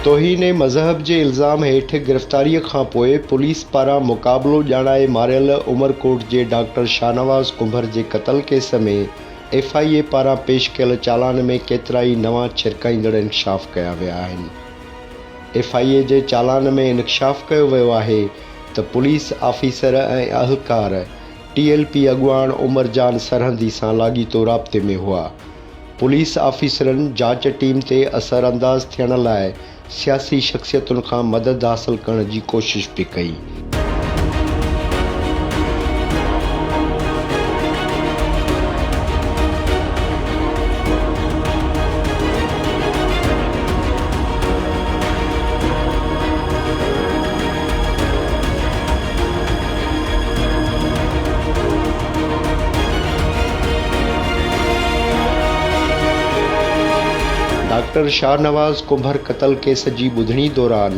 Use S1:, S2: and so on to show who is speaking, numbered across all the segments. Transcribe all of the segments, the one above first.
S1: توهين مذهب جي الزام هيٺ گرفتاريء کانپوء پوليس پاران مقابلو ڄاڻائي ماريل عمرڪوٽ جي ڊاڪٽر شاهنواز ڪنڀر جي قتل ڪيس ۾ ايف I اي پاران پيش ڪيل چالان ۾ ڪيترائي نوان ڇرڪائيندڙ انڪشاف ڪيا ويا آهن. ايف I اي جي چالان ۾ انڪشاف ڪيو ويو آهي ته پوليس آفيسر ۽ اهلڪار ٽي ايل پي اڳواڻ عمر جان سرهندي سان لاڳيتو رابطي ۾ هئا. پوليس آفيسرن جاچ ٽيم تي اثر انداز ٿيڻ لاء سياسي شخصيتن کان مدد حاصل ڪرڻ جي ڪوشش به ڪئي. ڊاڪٽر شاهنواز ڪنڀر قتل ڪيس جي ٻڌڻي دوران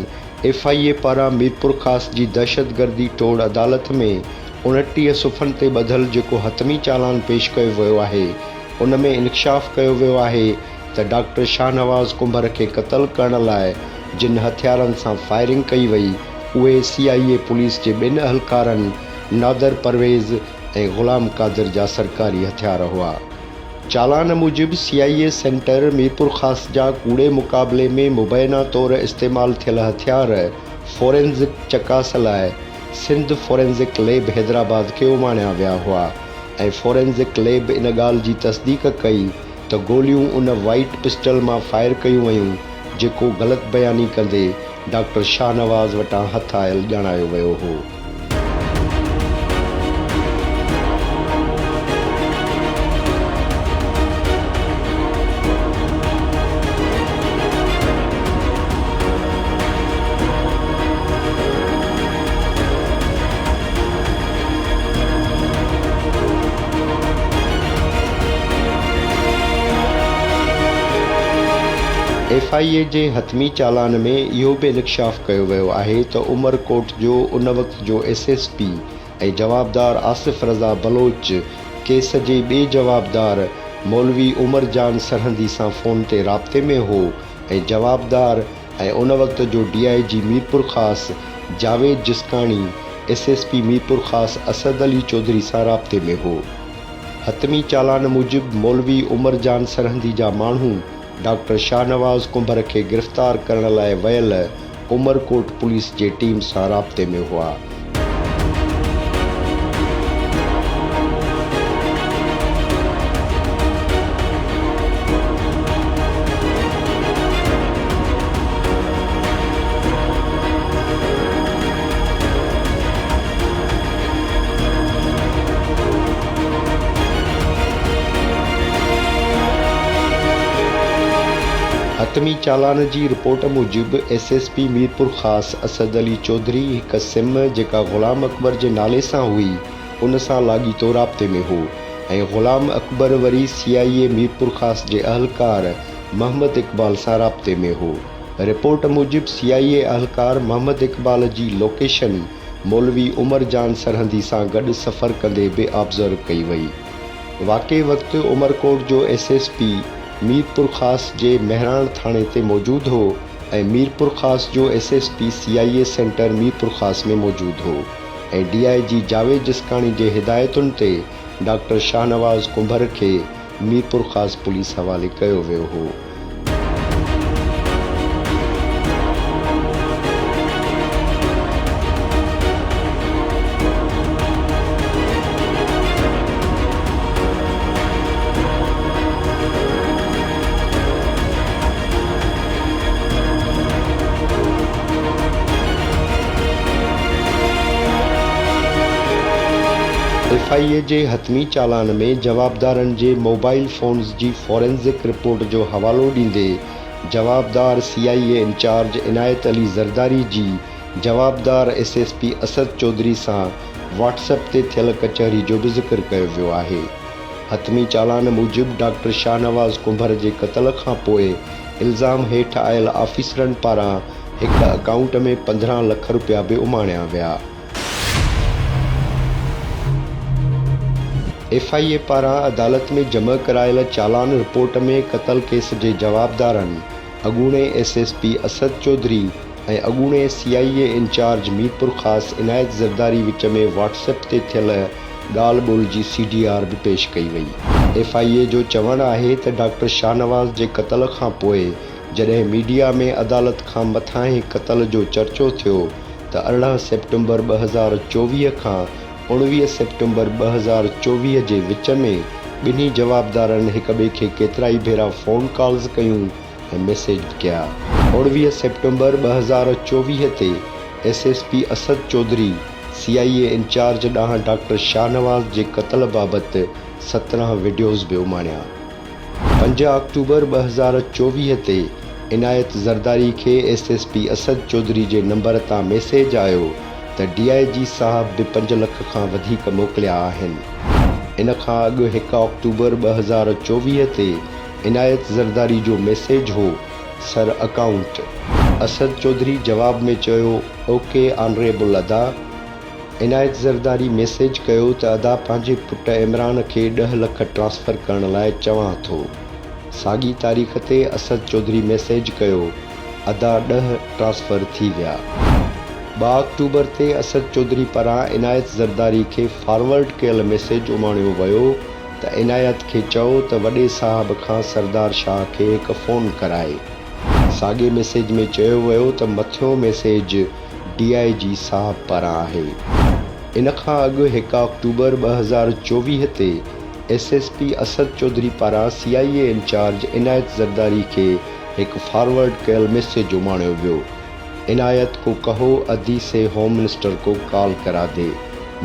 S1: ايف I اي پاران ميرپورخاص جي دهشتگردي ٽوڙ عدالت ۾ 29 صفحن تي ٻڌل جيڪو حتمي چالان پيش ڪيو ويو آهي ان ۾ انڪشاف ڪيو ويو آهي ته ڊاڪٽر شاهنواز ڪنڀر کي قتل ڪرڻ لاء جن هٿيارن سان فائرنگ ڪئي وئي اهي سي آء اي پوليس جي ٻن اهلڪارن نادر پرويز ۽ غلام قادر جا سرڪاري هٿيار هئا. چالان موجب سي آء اي سينٽر ميرپورخاص جا ڪوڙي مقابلي ۾ مبينا طور استعمال ٿيل هٿيار فورينزڪ چڪاس لاء سنڌ فورينزڪ ليب حيدرآباد کي اماڻيا ويا هئا ۽ فورينزڪ ليب ان ڳالهه جي تصديق ڪئي ته گوليون ان وائيٽ پسٽل مان فائر ڪيون ويون جيڪو غلط بياني ڪندي ڊاڪٽر شاهنواز وٽان هٿ آيل ڄاڻايو ويو هو. ايف I اي جي حتمي چالان ۾ اهو به انڪشاف ڪيو ويو آهي ته عمرڪوٽ جو ان وقت جو ايس ايس پي ۽ جوابدار آصف رضا بلوچ ڪيس جي ٻئي جوابدار مولوي عمر جان سرهندي سان فون تي رابطي ۾ هو ۽ جوابدار ۽ ان وقت جو D I G Mirpurkhas Javed Jiskani S S P Mirpurkhas Asad Ali Chaudhry سان رابطي ۾ هو. حتمي چالان موجب مولوي عمر جان سرهندي جا ماڻهو ڊاڪٽر شاهنواز ڪنڀر کي گرفتار ڪرڻ لاء ويل عمرڪوٽ پوليس جي ٽيم سان رابطي ۾ هئا. حتمي چالان جي رپورٽ موجب S S P Mirpurkhas Asad Ali Chaudhry هڪ سم جيڪا غلام اڪبر جي نالي سان هئي ان سان لاڳيتو رابطي ۾ هو ۽ غلام اڪبر وري سي آء اي ميرپورخاص جي اهلڪار محمد اقبال سان رابطي ۾ هو. رپورٽ موجب سي آء اي اهلڪار محمد اقبال جي لوڪيشن مولوي عمر جان سرهندي سان گڏ سفر ڪندي به آبزرو ڪئي وئي. واقعي وقت عمرڪوٽ جو ايس ايس پي ميرپورخاص جي مهراڻ ٿاڻي تي موجود هو ۽ ميرپورخاص جو S S P C I A centre Mirpurkhas ۾ موجود هو ۽ ڊي I جي جاويد جسڪاڻي جي هدايتن تي ڊاڪٽر شاهنواز ڪنڀر کي ميرپورخاص پوليس حوالي ڪيو ويو هو. ايف I اي جي حتمي چالان ۾ جوابدارن جي موبائل فونز جي فورينزڪ رپورٽ جو حوالو ڏيندي جوابدار C I A incharge Inayat Ali Zardari جي جوابدار S S P Asad Chaudhry سان واٽس اپ تي ٿيل ڪچهري جو به ذڪر ڪيو ويو آهي. حتمي چالان موجب ڊاڪٽر شاهنواز ڪنڀر جي قتل کان پوء الزام هيٺ آيل آفيسرن پاران هڪ اڪائونٽ ۾ 15 لک رپيا به اماڻيا ويا. ايف I اي پاران عدالت ۾ جمع ڪرايل چالان رپورٽ ۾ قتل ڪيس جي جوابدارن اڳوڻي S S P Asad Chaudhry ۽ اڳوڻي C I A incharge Mirpurkhas Inayat Zardari which ۾ Whats app تي ٿيل ڳالهه ٻولهه جي سي ڊي آر به پيش ڪئي وئي. ايف I اي جو چوڻ آهي ته ڊاڪٽر شاهنواز جي قتل کان پوء جڏهن ميڊيا ۾ عدالت کان مٿانهين قتل جو چرچو ٿيو ته 18 سيپٽمبر 2024 کان 19 سيپٽمبر 2024 جي وچ ۾ ٻنهي جوابدارن هڪٻئي کي ڪيترائي ڀيرا فون ڪالز ڪيون ۽ ميسيج به ڪيا. 19 سيپٽمبر 2024 تي S S P Asad Chaudhry C I A incharge ڏانهن ڊاڪٽر شاهنواز جي قتل بابت 17 وڊيوز به اماڻيا. پنج آڪٽوبر 2024 تي عنايت زرداري کي S S P Asad Chaudhry جي نمبر تان ميسيج آيو ته ڊي I جي صاحب به پنج لک کان وڌيڪ موڪليا آهن. ان کان اڳ هڪ آڪٽوبر 2024 تي عنايت زرداري جو ميسيج هو سر اڪائونٽ. اسد چوڌري جواب ۾ چيو اوڪي آنريبل ادا. عنايت زرداري ميسيج ڪيو ته ادا پنهنجي پٽ عمران کي ڏهه لک ٽرانسفر ڪرڻ لاء چوان ٿو. ساڳي تاريخ تي اسد چوڌري ميسيج ڪيو ادا ڏهه ٽرانسفر ٿي ويا. ٻه آڪٽوبر تي اسد چوڌري پاران عنايت زرداري کي فارورڊ ڪيل ميسيج اماڻيو ويو ته عنايت کي چئو ته وڏي صاحب کان سردار شاهه کي هڪ فون ڪرائي. ساڳئي ميسيج ۾ چيو ويو ته مٿيون ميسيج ڊي I جي صاحب پاران آهي. ان کان اڳ هڪ آڪٽوبر 2024 تي S S P Asad Chaudhry پاران سي آء اي انچارج عنايت زرداري کي هڪ فارورڊ ڪيل ميسيج اماڻيو ويو. عنايت ڪو ڪهو ادي سي هوم منسٽر ڪو ڪال ڪرا the.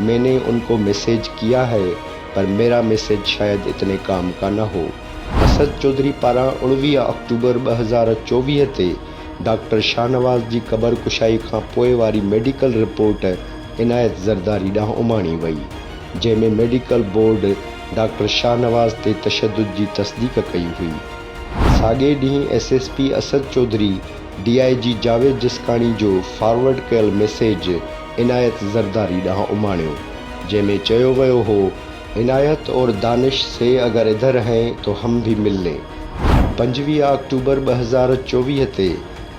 S1: مين ني ان ڪو ميسيج ڪيا هي. پر ميرا ميسيج شايد اتني ڪام ڪا نه هو. اسد چوڌري پاران 19 آڪٽوبر 2024 تي ڊاڪٽر شاهنواز جي قبر ڪشائي کان پوء واري ميڊيڪل رپورٽ عنايت زرداري ڏانهن اماڻي وئي، جنهن ۾ ميڊيڪل بورڊ ڊاڪٽر شاهنواز تي تشدد جي تصديق ڪئي هئي. ساڳئي ڏينهن S S P Asad Chaudhry D I G Javed Jiskani جو فارورڊ ڪيل ميسيج عنايت زرداري ڏانهن اماڻيو. جنهن ۾ چيو ويو هو، عنايت اور دانش سي اگر ادهر هين تو هم ڀي مل لين. 25 آڪٽوبر 2024 تي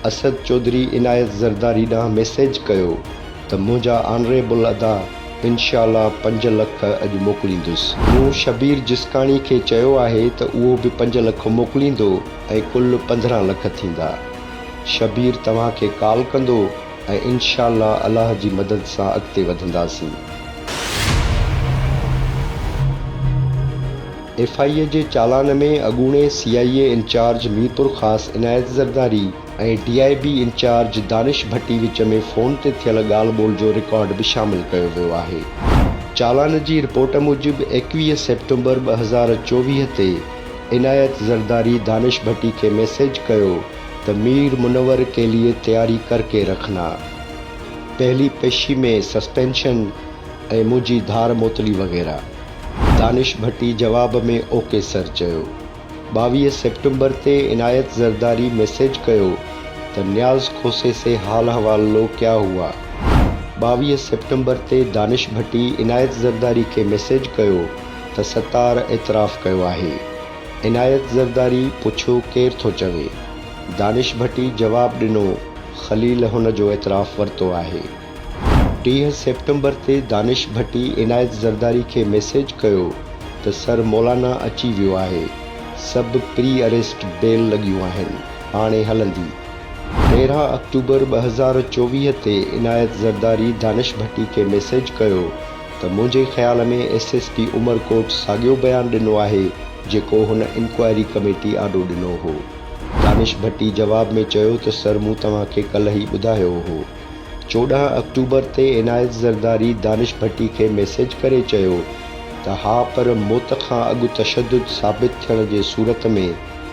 S1: اسد چوڌري عنايت زرداري ڏانهن ميسيج ڪيو ته منهنجا آنريبل ادا انشاء الله پنج لک اڄ موڪليندس. مون شبير جسڪاڻي کي چيو آهي ته اهو به پنج لک موڪليندو ۽ ڪل 15 لک ٿيندا. شبير توهان کي ڪال ڪندو. ۽ انشاء الله الله جي مدد سان اڳتي وڌنداسين. ايف I اي جي چالان ۾ اڳوڻي C I A incharge Mirpurkhas Inayat Zardari ۽ D I B incharge Danish Bhatti وچ ۾ فون تي ٿيل ڳالهه ٻولهه جو رڪارڊ به شامل ڪيو ويو آهي. چالان جي رپورٽ موجب 21 سيپٽمبر 2024 تي عنايت زرداري دانش ڀٽي کي ميسيج ڪيو ته مير منور ڪي ليي تياري ڪر ڪي رکنا، پهلي پيشي ۾ سسپينشن ۽ منهنجي ڌار معطلي وغيره. دانش ڀٽي جواب ۾ اوڪي سر چيو. 22 سيپٽمبر تي عنايت زرداري ميسيج ڪيو ته نياز کوسي سي حال احوال لو ڪيا هئا. 22 سيپٽمبر تي دانش ڀٽي عنايت زرداري کي ميسيج ڪيو ته ستار اعتراف ڪيو آهي. عنايت زرداري پڇيو ڪير ٿو چوي؟ دانش ڀٽي جواب ڏنو خليل هن جو اعتراف ورتو آهي. 30 سيپٽمبر تي دانش ڀٽي عنايت زرداري کي ميسيج ڪيو ته سر مولانا اچي ويو آهي، سڀ پري اريسٽ بيل لڳيون آهن، هاڻي هلندي. 13 آڪٽوبر 2024 تي عنايت زرداري دانش ڀٽي کي ميسيج ڪيو ته منهنجي خيال ۾ ايس ايس پي عمرڪوٽ ساڳيو بيان ڏنو آهي جيڪو هن انڪوائري ڪميٽي آڏو ڏنو هو. دانش ڀٽي جواب ۾ چيو ته سر مون توهان کي ڪلهه ئي ٻڌايو هو. 14 آڪٽوبر تي عنايت زرداري دانش ڀٽي کي ميسيج ڪري چيو ته ها پر موت کان اڳ تشدد ثابت ٿيڻ جي صورت ۾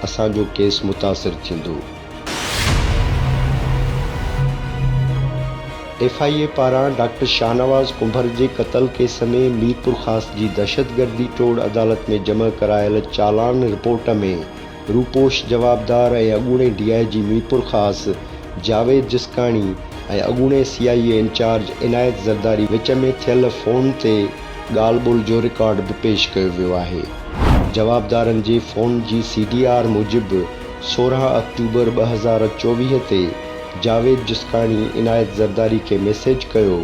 S1: اسان جو ڪيس متاثر ٿيندو. ايف I اي پاران ڊاڪٽر شاهنواز ڪنڀر جي قتل ڪيس ۾ ميرپورخاص جي دهشتگردي ٽوڙ عدالت ۾ جمع ڪرايل چالان رپورٽ ۾ روپوش جوابدار ۽ اڳوڻي ڊي I جي ميرپورخاص جاويد جسڪاڻي ۽ اڳوڻي سي آء اي انچارج عنايت زرداري وچ ۾ ٿيل فون تي ڳالهه ٻولهه جو رڪارڊ به پيش ڪيو ويو آهي. جوابدارن جي فون جي سي ڊي آر موجب. 16 آڪٽوبر 2024 تي جاويد جسڪاڻي عنايت زرداري کي ميسيج ڪيو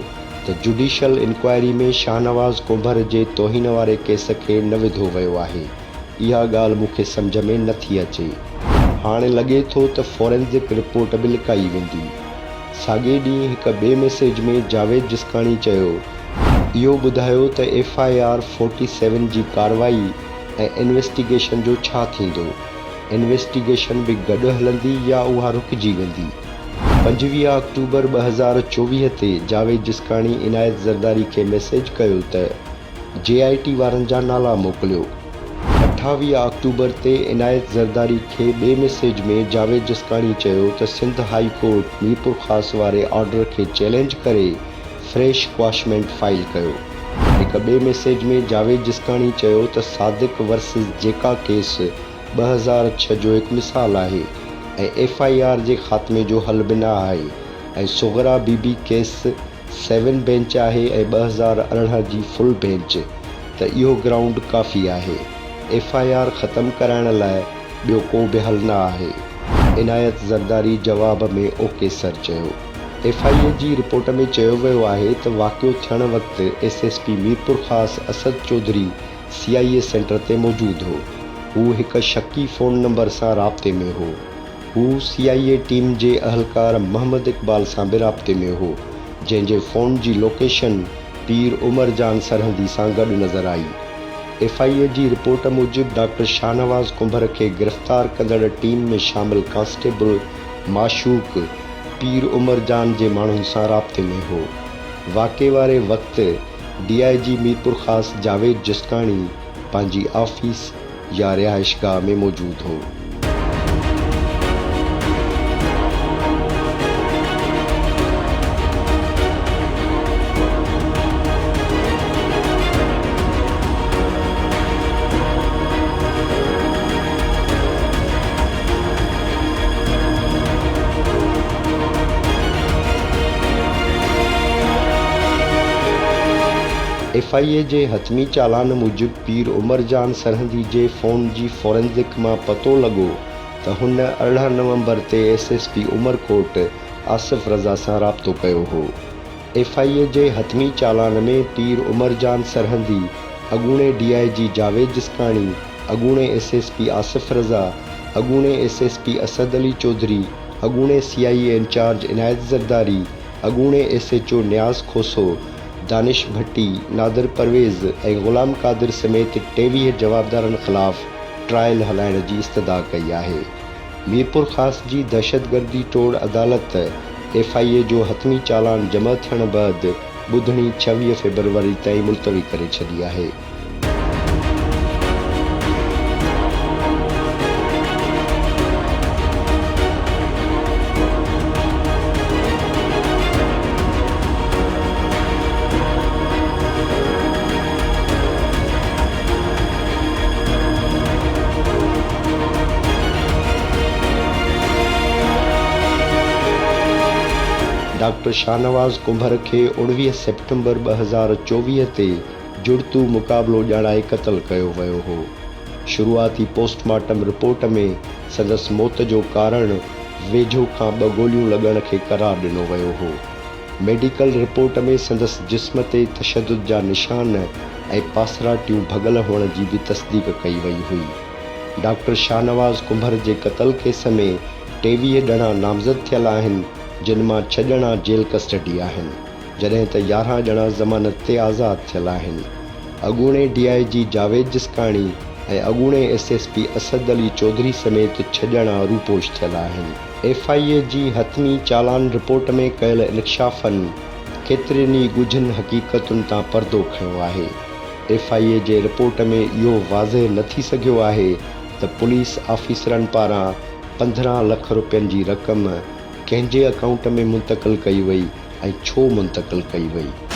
S1: ته جڊيشل انڪوائري ۾ شاهنواز ڪنڀر جي توهين واري ڪيس کي نه وڌو ويو آهي، اها ڳالهه مون کي سمجهه ۾ نه ٿي اچي. هاڻ لڳي ٿو ته فورينزڪ رپورٽ به لڪائي ويندي. ساڳئي ڏينهن هڪ ٻئي ميسيج ۾ جاويد جسڪاڻي چيو، اهو ٻڌايو ته F I R forty seven جي ڪارروائي ۽ انويسٽيگيشن جو ڇا ٿيندو؟ انويسٽيگيشن به گڏ هلندي يا اها رڪجي ويندي؟ 25 آڪٽوبر 2024 تي جاويد جسڪاڻي عنايت زرداري کي ميسيج ڪيو ته جي آء ٽي وارن جا نالا موڪليو. 28 آڪٽوبر تي عنايت زرداري کي ٻئي ميسيج ۾ جاويد جسڪاڻي چيو ته سنڌ هائي ڪورٽ ميرپورخاص واري آرڊر کي چئلينج ڪري فريش ڪواشمينٽ فائل ڪيو. هڪ ٻئي ميسيج ۾ جاويد جسڪاڻي چيو ته صادق ورسز جيڪا ڪيس 2006 جو هڪ مثال آهي ۽ ايف I R جي خاتمي جو حل به نه آهي ۽ Sughra Bibi case seven bench آهي ۽ 2018 جي فل بينچ ته اهو گرائونڊ ڪافي آهي. ايف I R ختم ڪرائڻ لاء ٻيو ڪو به حل نه آهي. عنايت زرداري جواب ۾ اوڪي سر چيو. ايف I اي جي رپورٽ ۾ چيو ويو آهي ته واقعو ٿيڻ وقت S S P Mirpurkhas Asad Chaudhry C I A centre تي موجود هو. هو هڪ شڪي فون نمبر سان رابطي ۾ هو. هو سي آء اي ٽيم جي اهلڪار محمد اقبال سان به رابطي ۾ هو، جنهن جي فون جي لوڪيشن پير عمر جان سرهندي سان گڏ نظر آئي. ايف I اي جي رپورٽ موجب ڊاڪٽر شاهنواز ڪنڀر کي گرفتار ڪندڙ ٽيم ۾ شامل ڪانسٽيبل معشوق پير عمر جان جي ماڻهن سان رابطي ۾ هو. واقعي واري وقت ڊي I جي ميرپورخاص جاويد جسڪاڻي پنهنجي آفيس يا رهائشگاهه ۾ موجود هو. ايف I اي جي حتمي چالان موجب پير عمر جان سرهندي جي فون جي فورينزڪ مان پتو لڳو ته هن 18 نومبر تي S S P Umerkot Asif Raza سان رابطو ڪيو هو. ايف I اي جي حتمي چالان ۾ پير عمر جان سرهندي، اڳوڻي ڊي I جي جاويد جسڪاڻي، اڳوڻي S S P Asif Raza, اڳوڻي S S P Asad Ali Chaudhry, اڳوڻي C I A incharge Inayat Zardari, اڳوڻي S H O Niaz Khoso, Danish Bhatti, Nadir Pervez ۽ Ghulam Qadir سميت 23 جوابدارن خلاف ٽرائل هلائڻ جي استدعا ڪئي آهي. ميرپورخاص جي دهشتگردي ٽوڙ عدالت ايف I اي جو حتمي چالان جمع ٿيڻ بعد ٻڌڻي 26 فيبروري تائين ملتوي ڪري ڇڏي آهي. ڊاڪٽر شاهنواز ڪنڀر کي 19 سيپٽمبر 2024 تي جڙتو مقابلو ڄاڻائي قتل ڪيو ويو هو. شروعاتي پوسٽ مارٽم رپورٽ ۾ سندس موت جو ڪارڻ ويجهو کان ٻه گوليون لڳڻ کي قرار ڏنو ويو هو. ميڊيڪل رپورٽ ۾ سندس جسم تي تشدد جا نشان ۽ پاسراٽيون ڀڳل هئڻ جي به تصديق ڪئي وئي هئي. ڊاڪٽر شاهنواز ڪنڀر جي قتل ڪيس ۾ 23 ڄڻا نامزد ٿيل آهن، جن مان ڇهه ڄڻا جيل ڪسٽڊي آهن. جڏهن ته 11 ڄڻا ضمانت تي آزاد ٿيل آهن. اڳوڻي ڊي I جي جاويد جسڪاڻي ۽ اڳوڻي S S P Asad Ali Chaudhry سميت ڇهه ڄڻا روپوش ٿيل آهن. ايف I اي جي حتمي چالان رپورٽ ۾ ڪيل انڪشافن ڪيترين ئي ڳجهن حقيقتن تان پردو کنيو آهي. ايف I اي جي رپورٽ ۾ اهو واضح نه ٿي سگهيو آهي ته پوليس آفيسرن پاران 15 لک رپين جي رقم ڪنهن جي اڪائونٽ ۾ منتقل ڪئي وئي ۽ ڇو منتقل ڪئي وئي.